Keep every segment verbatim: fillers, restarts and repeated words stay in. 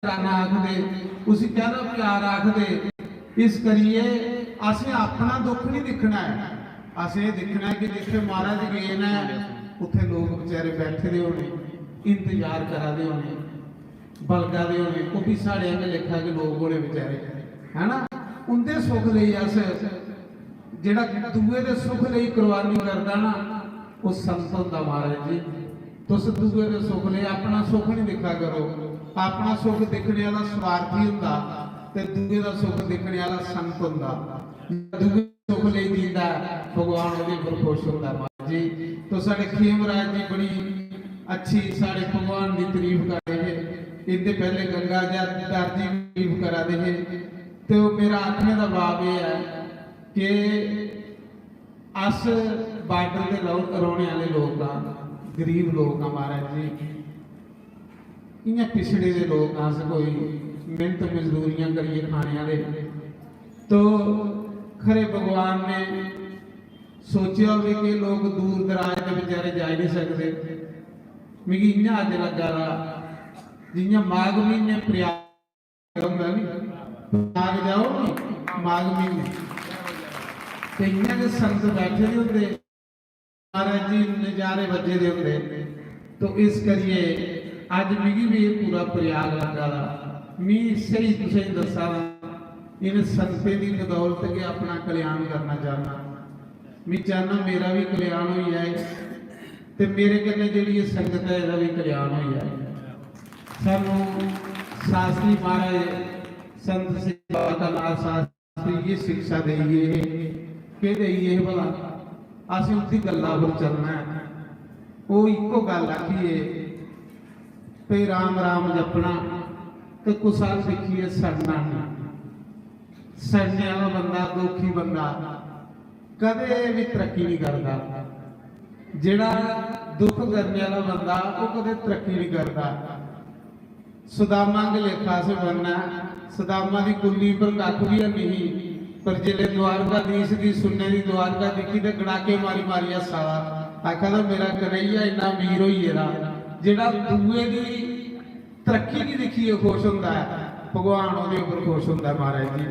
गाना आखदे, उसी कैह्दा प्यार आखदे। इस करियै असें अपना दुख नहीं दिक्खना ऐ, असें एह् दिक्खना ऐ कि जित्थै महाराज गे न, उत्थै लोक बेचारे बैठे दे होने, इंतजार करा दे होने, बलगा दे होने, ओह् बी साढ़े आह्ले लेखा गै लोक होने बेचारे, है ना? उं'दे सुख लेई अस, जेह्ड़ा दूए दे सुख लेई कुर्बानी करदा ना, ओह् संत होंदा महाराज जी। तुस दूए दे सुख लेई अपना सुख नहीं दिक्खा करो, अपना सुख दिक्खने आह्ला स्वार्थी होंदा ते दूए दा सुख दिक्खने आह्ला संत होंदा। दूए सुख लेई जींदा ऐ, भगवान ओह्दे पर खुश होंदा ऐ। महाराज जी, तो साढ़े खेमराज जी बड़ी अच्छी साढ़े भगवान दी तारीफ कर रहे हैं। इंदे पहले गंगा जी, दर जी तारीफ करा दे हे। तो मेरा आखने दा भाव एह् ऐ कि अस बार्डर दे लो-, रौह्ने आह्ले लोक आं, गरीब लोक आं महाराज जी। इ'यां पिछड़े दे लोक आं अस, कोई मेहनत मजदूरियां करियै खाने आह्ले। तो खरे भगवान ने सोचेआ होवे कि लोक दूर दराज दे बेचारे जाई नहीं सकदे। मिगी इ'यां अज्ज लग्गा दा जि'यां माघ म्हीने प्रयाग होंदा नी, प्रयाग जाओ नी माघ म्हीने, ते इ'यां गै संत बैठे दे होंदे, महाराज जी नजारे बज्जे दे होंदे। तो इस करियै अज्ज मिगी भी एह् पूरा प्रयाग लग्गा दा। मी स्हेई तुसेंगी दस्सा दा, इ'नें संतें दी बदौलत गै अपना कल्याण करना चाहना। मी चाहना मेरा भी कल्याण होई जाए ते मेरे कन्नै जेह्ड़ी एह् संगत ऐ, एह्दा भी कल्याण होई जाए। सानू शास्त्री महाराज संत श्री बाबा का नाथ शास्त्री ये शिक्षा देइए, केह् देइए भला? असें उं'दी गल्ला पर चलना ऐ। ओह् इक्को गल्ल आखी ऐ भई राम राम जपना ते कुसै अ'ल्ल दिक्खियै सड़ना नेईं। सड़ने आह्ला बंदा, दोखी बंदा कदें बी तरक्की नहीं करदा। जेह्ड़ा दुख करने आह्ला बंदा, ओह् कदें तरक्की नहीं करदा। सुदामा आंह्गर लेखा असें बनना ऐ। सुदामा दी कुल्ली पर कक्ख बी हैनी ही, पर जिसलै द्वारकाधीश दी सुन्ने दी द्वारका दिक्खी ते गड़ाके मारी मारी हस्सा दा, आखा दा, "मेरा कन्हैया इन्ना अमीर होई गेदा, जेह्ड़ा दूए दी तरक्की गी दिक्खियै खुश होंदा ऐ, भगवान ओह्दे उप्पर खुश होंदा ऐ।" महाराज जी,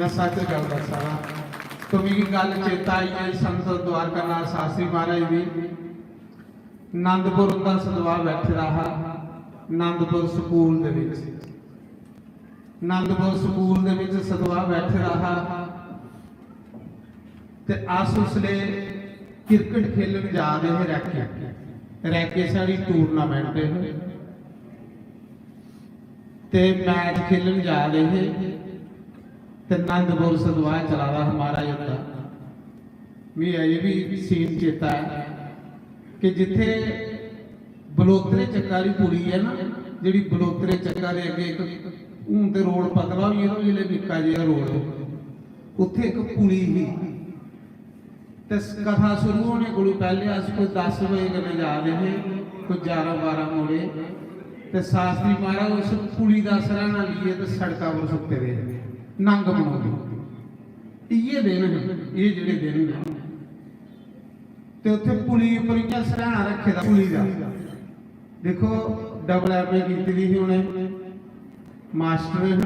में सच्च गल्ल दस्सा दा। तो मिगी गल्ल चेता आई ऐ संत द्वारकानाथ शास्त्री महाराज दी। नंदपुर उं'दा सदवा बैठे दा हा, नंदपुर स्कूल दे बिच, नंदपुर स्कूल दे बिच सदवा बैठे दा हा। ते अस उसले क्रिकेट खेलन जा दे हे रैके, रैके साढ़ी टूर्नामेंट ही। ते मैच खेलन जा दे हे ते नंदपुर सदवा चला दा हा महाराज हुंदा। मी अजें बी सीन चेता ऐ कि जित्थै बलोतरे चक्का दी पुली ऐ ना, जेह्ड़ी बलोतरे चक्का दे अग्गें इक, हून ते रोड पतला होई गेदा, जिसलै निक्का जेहा रोड हा, उत्थै इक पुली ही। ते कथा शुरू होने कोलू पैह्ले अस कोई दस बजे कन्नै जा दे हे, कोई ग्यारह बारह मुड़े, ते शास्त्री महाराज उस पुली दा सरैह्ना लेइयै ते सड़का पर सुत्ते दे हे, नंग मनोंदे। इ'यै दिन हे, एह् जेह्ड़े दिन न। ते उत्थै पुली उप्पर इ'यां सरैह्ना रक्खे दा पुली दा। दिक्खो, डबल एम ए कीती दी ही उ'नें, मास्टर हन,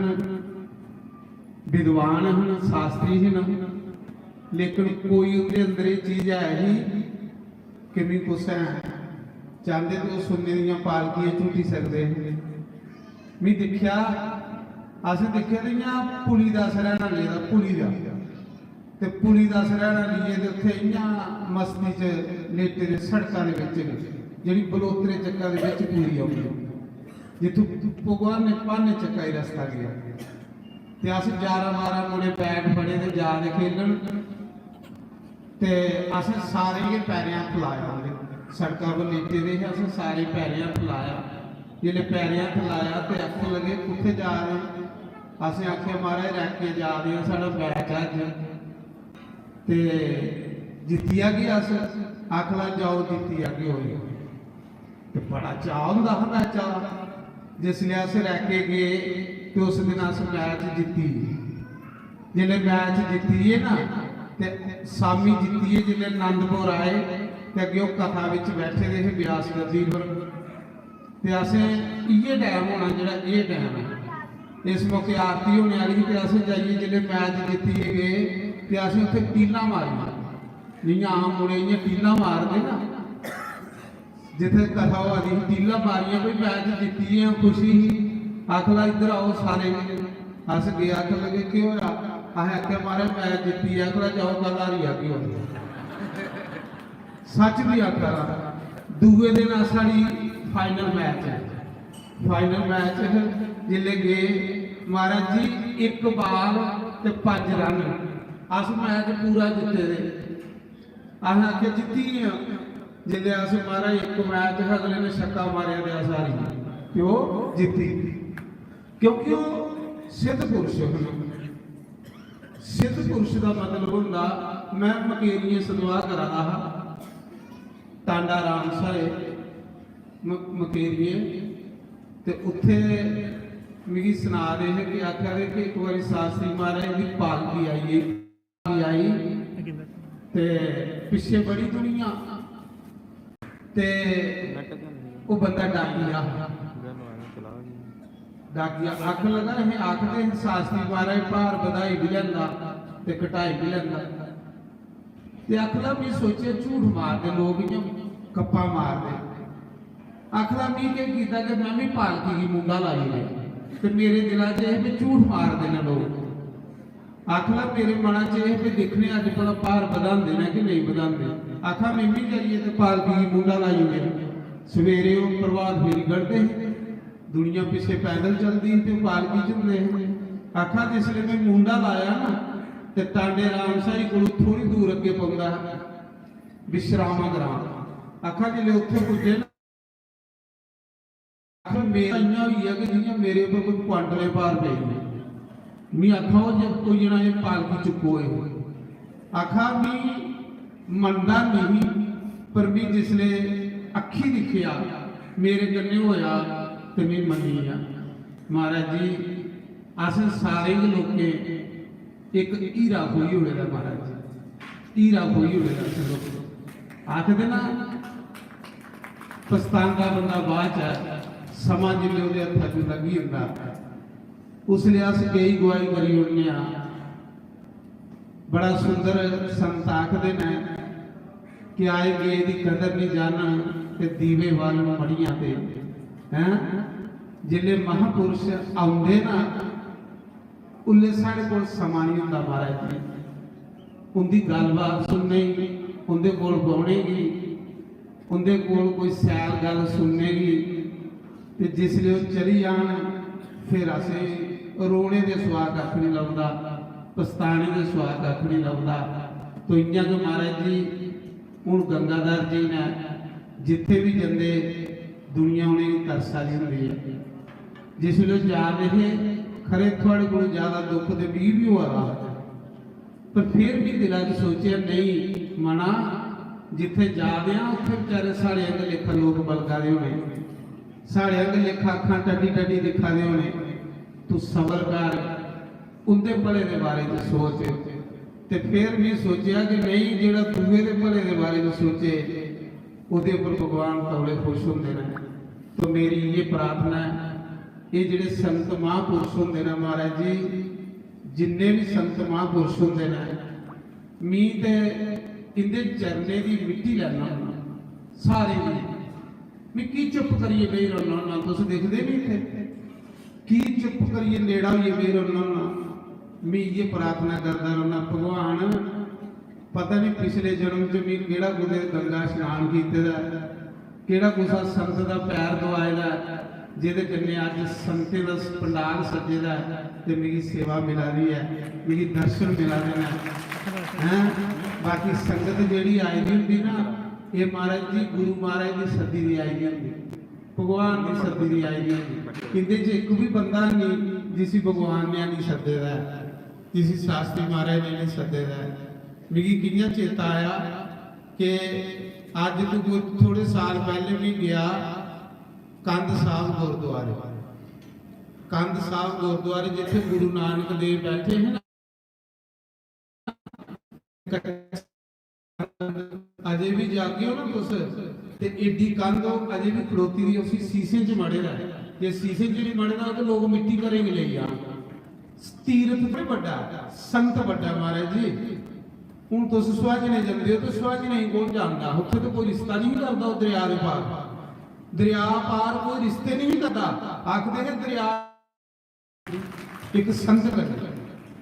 विद्वान हन, शास्त्री हन, लेकिन कोई उं'दे अंदर एह् चीज है ही कि मी कुसै चांह्दे ते ओह् सुन्ने दियां पालकियां झूटी सकदे हे। मी दिक्खेआ, असें दिक्खेआ ते इ'यां पुली दा सरैह्ना लेदा, पुली दा। ते पुली दा सरैह्ना लेइयै ते उत्थै इ'यां मस्ती च लेटे दे सड़का दे बिच गै, जेह्ड़ी बलोतरे चक्का दे बिच पुली औंदी, जित्थूं भगवान ने भाने चक्का गी रस्ता गेआ। ते अस ग्यारह बारह मुड़े बैट फड़े ते जा दे खेलन। ते असें सारें गै पैरें हत्थ लाया, उं'दे सड़का पर लेटे दे हे, असें सारें पैरें हत्थ लाया। जिसलै पैरें हत्थ लाया ते आखन लगे, "कुत्थै जा दे?" असें आखेआ, "महाराज, रैके जा दे आं, साढ़ा मैच ऐ अज्ज ते जित्ती जागे अस।" आखन लगा, "जाओ, जित्ती जागे, होई।" ते बड़ा चाऽ होंदा हा मैचा दा। जिसलै अस रैके गे ते उस दिन अस मैच जित्ती गे। जिसलै मैच जित्ती गे ना, ते सामी जित्तियै जिसलै नंदपुर आए, ते अग्गें ओह् कथा बिच बैठे दे हे ब्यास गद्दी पर। ते असें इ'यै टैम होना जेह्ड़ा एह् टैम ऐ। इस मौके आरती होने आह्ली ही ते असें जाइयै जेल्लै मैच जित्तियै गे ते असें उत्थै टीलां मारियां, जि'यां आम मुड़े इ'यां टीलां मारदे ना, जित्थै कथा होआ दी ही, टीलां मारियां, "भाई, मैच जित्तियै आं, खुशी ही।" आखला, "इद्धर आओ सारे।" अस गे, आखन लगे, "केह् होआ?" असें आखेआ, "महाराज, मैच जित्तियै।" आखला, "जाओ, कल हारी जागे।" सच बी आखा दा। दूए दिन अस, साढ़ी फाइनल मैच ऐ, फाइनल मैच जिसलै गे, महाराज जी, इक बाल ते पंज रन, अस मैच पूरा जित्ते दे। असें आखेआ, "जित्ती गे आं।" जिसलै अस, महाराज, इक मैच हा, अगले ने छक्का मारेआ ते अस हारी गे, ते ओह् जित्ती, क्योंकि ओह् सिद्ध पुरुष हे। सिद्ध पुरुष दा मतलब होंदा, मैं मकेरियें सतवाह् करा दा हा, टांडा राम साहे म-, मकेरियें, ते उत्थे मिगी सना दे हे कि आखा दे कि इक बारी शास्त्री महाराज दी पालकी आई गेई, आई ते पिच्छे बड़ी दुनिया, ते ओह् बंदा डाकिया हा। डाकिया आखन लगा, "असें आखदे हे शास्त्री महाराज भार बधाई बी लैंदा ते घटाई बी लैंदा।" ते आखदा, "में सोचेआ झूठ मारदे लोक, इ'यां गप्पां मारदे।" आखदा, "में केह् कीता कि में बी पालकी गी मुंडा लाई ओड़ेआ ते मेरे दिला च एह् बी झूठ मारदे न लोक।" आखदा, "मेरे मना च एह् बी दिक्खने अज्ज भला भार बधांदे न कि नेईं बधांदे।" आखा, "में बी जाइयै ते पालकी गी मुंडा लाई ओड़ेआ।" सवेरे ओह् प्रभात फेरी कड्ढदे हे, दुनिया पिच्छे पैदल चलदी ही ते ओह् पालकी च होंदे हे। आखा, "जिसलै में मुंडा लाया ना, ते टांडे राम साई कोलू थोड़ी दूर अग्गें पौंदा हा, विश्रामा ग्राम।" आखा, "जिसलै उत्थें पुज्जे ना, आखा, मेरा इ'यां होई गेआ कि जि'यां मेरे उप्पर कोई क्वांटलें भार पेई गेआ।" मी आखा, "ओह् जे कोई जना एह् पालकी चुक्को एह्।" आखा, "मी मनदा नेईं, पर मी जिसले अक्खी दिक्खेआ, मेरे कन्नै होया, ते मी मन्नी गेआ।" महाराज जी, असें सारे गै लोकें इक हीरा खोई ओड़े दा महाराज जी, हीरा खोई ओड़े दा असें लोकें। आखदे ना, पछतांदा बंदा बाद च, समां जिसलै ओह्दे हत्था चों लंघी जंदा, उसलै अस केई गुआही करी ओड़ने आं। बड़ा सुंदर संत आखदे न कि "आए गए दी कदर नहीं जानन ते दीवे बालन मड़ियां ते।" हैं, जिसलै महापुरुष औंदे ना, उल्ले साढ़े कोल समां नहीं होंदा महाराज जी, उंदी गल्लबात सुनने गी, उंदे कोल बौहने गी, उंदे कोल कोई सैल गल्ल सुनने गी। ते जिसले ओह् चली जान, फिर असें रोने दे सुआ कक्ख नहीं लभदा, पछताने दे सुआ कक्ख नहीं लभदा। तो इ'यां गै महाराज जी, हून गंगाधर जी ने जित्थे भी जंदे, दुनिया उ'नेंगी तरसा दी होंदी ऐ। जिसलै ओह् जा दे हे, खरे थुआढ़े कोला ज्यादा दुख ते मिगी बी होआ दा, पर फिर बी दिला च सोचेआ, "नेईं मना, जित्थे जा दे आं, उत्थे बेचारे साढ़े आंह्गर लेखा लोक बलगा दे होने, साढ़े आंह्गर लेखा अक्खां टड्डी टड्डी दिक्खा दे होने। तू सबर कर, उं'दे भले दे बारे च सोच।" ते फिर में सोचेआ कि नेईं, जेह्ड़ा दूए दे भले दे बारे च सोचे, ओह्दे उप्पर भगवान तौले खुश होंदे न। तो मेरी इ'यै प्रार्थना ऐ, एह् जेह्ड़े संत महापुरुष होंदे न महाराज जी, जिन्ने बी संत महापुरुष होंदे न, मी ते इं'दे चरणें दी मिट्टी लैना होन्ना, सारें दी। मी की चुप करियै बेही रौह्ना होन्ना? तुस दिखदे निं इत्थै, की चुप करियै नेड़ा होइयै बेही रौह्ना होन्ना? मी इ'यै प्रार्थना करदा रौह्ना, "भगवान, पता निं पिछले जन्म च मी केह्ड़ा कुतै गंगा स्नान कीते दा ऐ, केह्ड़ा कुसै संत दा पैर दबाए दा ऐ, जेह्दे कन्नै अज्ज संतें दा पंडाल सज्जे दा ऐ ते मिगी सेवा मिला दी ऐ, मिगी दर्शन मिला दे न।" हैं? बाकी संगत जेह्ड़ी आई दी होंदी ना, एह् महाराज जी गुरु महाराज दी सद्दी दी आई दी होंदी, भगवान दी सद्दी दी आई दी होंदी। इं'दे च इक बी बंदा निं जिसी भगवान ने निं सद्दे दा ऐ, जिसी शास्त्री महाराज ने निं सद्दे दा ऐ। मिगी कि'यां चेता आया कि अज्ज तो कोई थोड़े साल पैह्ले में गेआ कंध साहब गुरुद्वारे। कंध साहब गुरुद्वारे जित्थै गुरु नानक देव बैठे हे ना, अजे बी जागे ओ ना तुस, ते एड्डी कंध ओह् अजें बी खड़ोती दी, उसी सीसें च मढ़े दा ऐ। जे सीसें च निं मढ़े दा होऐ ते लोक मिट्टी घरें गी लेई जान। तीर्थ ते बड्डा, संत बड्डा महाराज जी। हून तुस सुहाजने जंदे ओ ते सुहाजने गी कौन जानदा? उत्थै ते कोई रिश्ता निं करदा ओह् दरेआ दे पार। दरेआ पार कोई रिश्ते निं करदा। आखदे हे दरेआ इक संत कन्नै,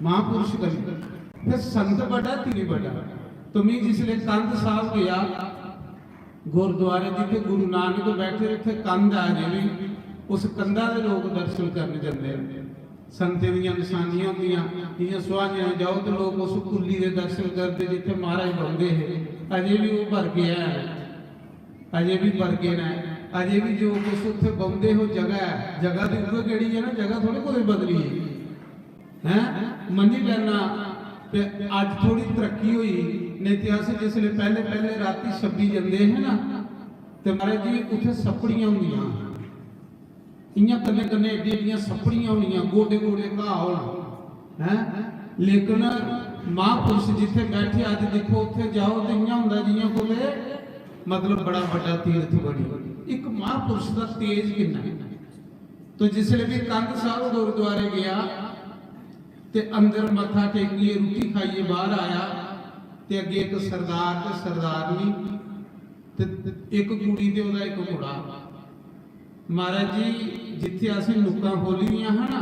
महापुरुष कन्नै, फिर संत बड्डा, तीर्थ बड्डा। तो में जिसले कंध साहब गया गुरुद्वारे जित्थे गुरु नानक बैठे, उत्थे कंध ऐ अजें बी, उस कंधा दे लोक दर्शन करन जंदे न। संतें दियां निशानियां होंदियां, जियां सुहाइयां जाओ ते लोक उस कुल्ली दे दर्शन करदे जित्थे महाराज बौंह्दे हे, अजें बी ओह् बरगे हैन। अजें बी बरगे न, अजें बी जो कुछ उत्थे बौंह्दे हो जगह ऐ, जगह ते उ'ऐ केह्ड़ी ऐ ना, जगह थोड़ी कोई बदली है। हैं, मन्नी लैना ते अज्ज थोड़ी तरक्की होई, नेईं ते अस जिसले पैह्ले पैह्ले रातीं छब्बी जंदे हे ना, ते महाराज जी उत्थे सप्पड़ियां होंदियां हियां। इ'यां कन्नै कन्नै एड्डियां एड्डियां सप्पड़ियां होनियां, गोडे गोडे घाऽ होना, हैं। लेकिन महापुरुष जित्थे बैठे, अज्ज दिक्खो उत्थे जाओ ते इ'यां होंदा जि'यां कोले मतलब बड़ा बड्डा तीर्थ बनी। इक महापुरुष दा तेज किन्ना ऐ। तो जिसले भी कंध साहब गुरुद्वारे गया ते अंदर मत्था टेकियै रुट्टी खाइयै बाहर आया ते अग्गे इक सरदार ते सरदारनी ते इक कुड़ी ते ओह्दा इक मुड़ा। महाराज जी, जित्थे असें नुक्कां खोली दियां हा ना,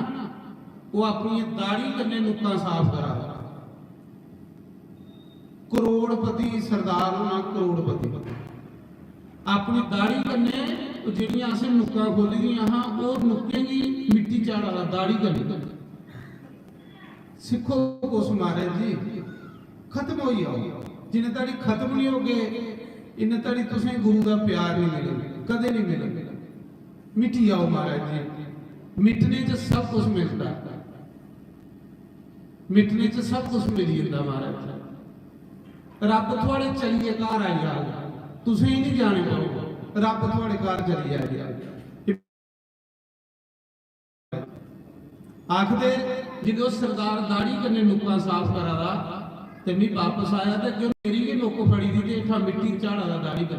ओह् अपनी दाढ़ी कन्नै नुक्कां साफ करा दा। करोड़पति सरदार होना, करोड़पति। अपनी दाढ़ी कन्नै ओह् जेह्ड़ियां असें नुक्कां खोली दियां हा, ओह् नुक्कें गी मिट्टी चाढ़ा दा दाढ़ी कन्नै। सिक्खो कुछ महाराज जी, खत्म होई जाओ। जिन्ने धड़ी खत्म नहीं होगे, इन्ने धड़ी तुसें गुरु दा प्यार नहीं मिलग, कदें नहीं मिलग। मिटी जाओ महाराज जी, मिटने च सब कुछ मिलदा, मिटने च सब कुछ मिली जंदा महाराज जी। रब थुआड़े चलिए घर आई जाग, तुसें ही नहीं जाने पौग, रब थुआड़े घर चली आई जाग। आखदे, जदों सरदार दाढ़ी कन्नै नुक्कां साफ करा दा ते मी वापस आया ते जो मेरी गै नुक्क फड़ी दी ते इत्थां मिट्टी झाड़ा दा दाढ़ी कन्नै।